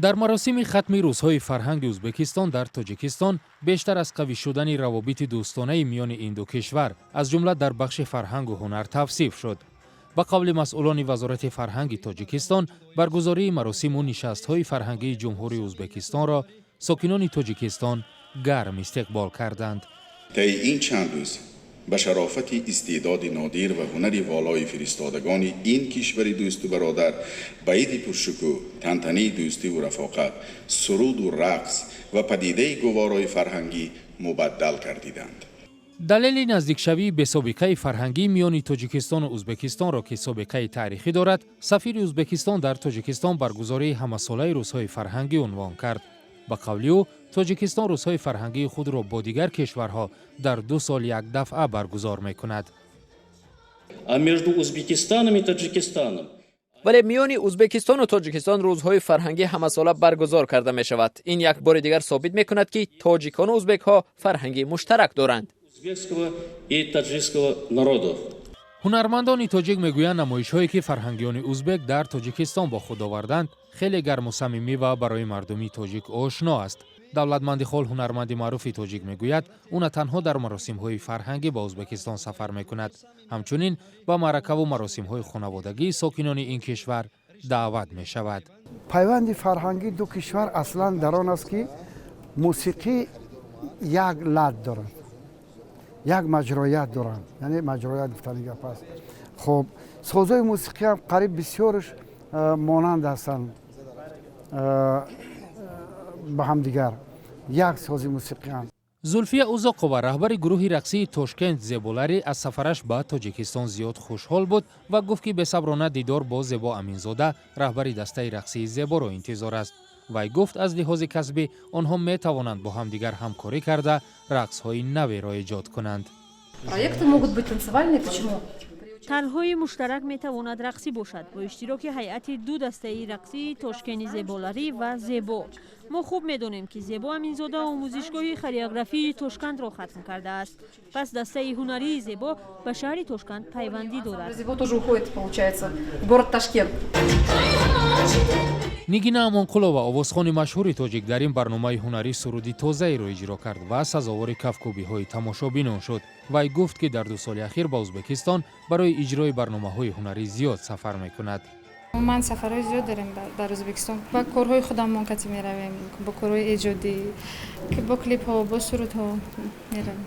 Дар маросими хатми Рӯзҳои фарҳанги Ӯзбекистон дар Тоҷикистон бештар аз қавӣ шудани равобити дӯстонаи миёни ин ду кишвар, аз ҷумла дар бахши фарҳангу ҳунар, тавсиф шуд. Ба қавли масъулони Вазорати фарҳанги Тоҷикистон, баргузории маросиму нишастҳои фарҳангии Ҷумҳурии Ӯзбекистонро сокинони Тоҷикистон гарм истиқбол карданд. Таи ин чанд рӯз ба шарофати истеъдоди нодир ва ҳунари волои фиристодагони ин кишвари дӯсту бародар ба иди пуршукӯҳ тантанаи дӯстиву рафоқат, суруду рақс ва падидаи гуворои фарҳангӣ мубаддал гардиданд. Далели наздикшавии бесобиқаи фарҳангӣ миёни Тоҷикистону Ӯзбекистонро, ки собиқаи таърихӣ дорад, сафири Ӯзбекистон дар Тоҷикистон баргузории ҳамасолаи Рӯзҳои фарҳангӣ унвон кард. Ба қавли ӯ, Тоҷикистон рӯзҳои фарҳангии худро бо дигар кишварҳо дар 2 сол як дафъа баргузор мекунад. А между Узбекистаном и Таджикистаном Вале миёни Ӯзбекистону Тоҷикистон рӯзҳои фарҳангӣ ҳамасола баргузор карда мешавад. Ин як бори дигар собит мекунад, ки тоҷикону ӯзбекҳо фарҳанги муштарак доранд. узбекского и таджикского народов. Ҳунармандони тоҷик мегӯянд, намоишҳое, ки фарҳангиёни узбек дар Тоҷикистон бо худ оварданд, хеле гарму самимӣ ва барои мардуми тоҷик ошно аст. Давлатманди Хол, ҳунарманди маъруфи тоҷик, мегӯяд, ӯ на танҳо дар маросимҳои фарҳангӣ ба Ӯзбекистон сафар мекунад, ҳамчунин ба маъракаву маросимҳои хонаводагии сокинони ин кишвар даъват мешавад. Пайванди фарҳангии ду кишвар аслан дар он аст, ки мусиқӣ як лад дорад, як маҷроят доранд, яъне маҷроят гуфтани гап аст. Хуб, созҳои мусиқиам қариб бисёрш монанд ҳастанд ба ҳамдигар, як сози мусиқианд. Зулфия Узоқова, раҳбари гурӯҳи рақсии Тошкент «Зеболари», аз сафараш ба Тоҷикистон зиёд хушҳол буд ва гуфт, ки бесаброна дидор бо Зебо Аминзода, раҳбари дастаи рақсии «Зеборо» интизор аст. Вай гуфт, аз лиҳози касбӣ онҳо метавонанд бо ҳамдигар ҳамкорӣ карда, рақсҳои наверо эҷод кунанд. Проекты могут быть танцевальные. Почему? Тарҳҳои муштарак метавонад рақсӣ бошад, бо иштироки ҳайати ду дастаи рақсии Тошкени «Зеболарӣ» ва «Зебо». Мо хуб медонем, ки Зебо Аминзода омӯзишгоҳи хореографии Тошкандро хатм кардааст, пас дастаи ҳунарии «Зебо» ба шаҳри Тошканд пайвандӣ дорад. «Зебо» тоже уходит, получается, в город Ташкент. Нигина Амонқулова, овозхони машҳури тоҷик, дар ин барномаи ҳунарӣ суруди тозаеро иҷро кард ва сазовори кафкӯбиҳои тамошобинон шуд. Вай гуфт, ки дар 2 соли ахир ба Ӯзбекистон барои иҷрои барномаҳои ҳунарӣ зиёд сафар мекунад. Ман сафарҳои зиёд дорем дар Ӯзбекистон. Ба корҳои худамон кати меравем, бо корҳои эҷодӣ, бо клипҳо, бо сурудҳо меравем.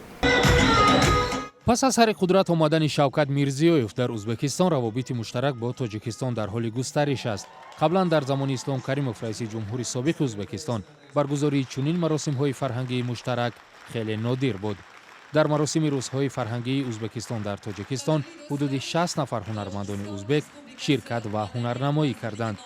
Пас аз сари қудрат омадани Шавкат Мирзиёев дар Ӯзбекистон равобити муштарак бо Тоҷикистон дар ҳоли густариш аст. Қаблан, дар замони Ислом Каримов, раиси ҷумҳури собиқи Ӯзбекистон, баргузории чунин маросимҳои фарҳангии муштарак хеле нодир буд. Дар маросими Рӯзҳои фарҳангии Ӯзбекистон дар Тоҷикистон ҳудуди 60 нафар ҳунармандони узбек ширкат ва ҳунарнамоӣ карданд.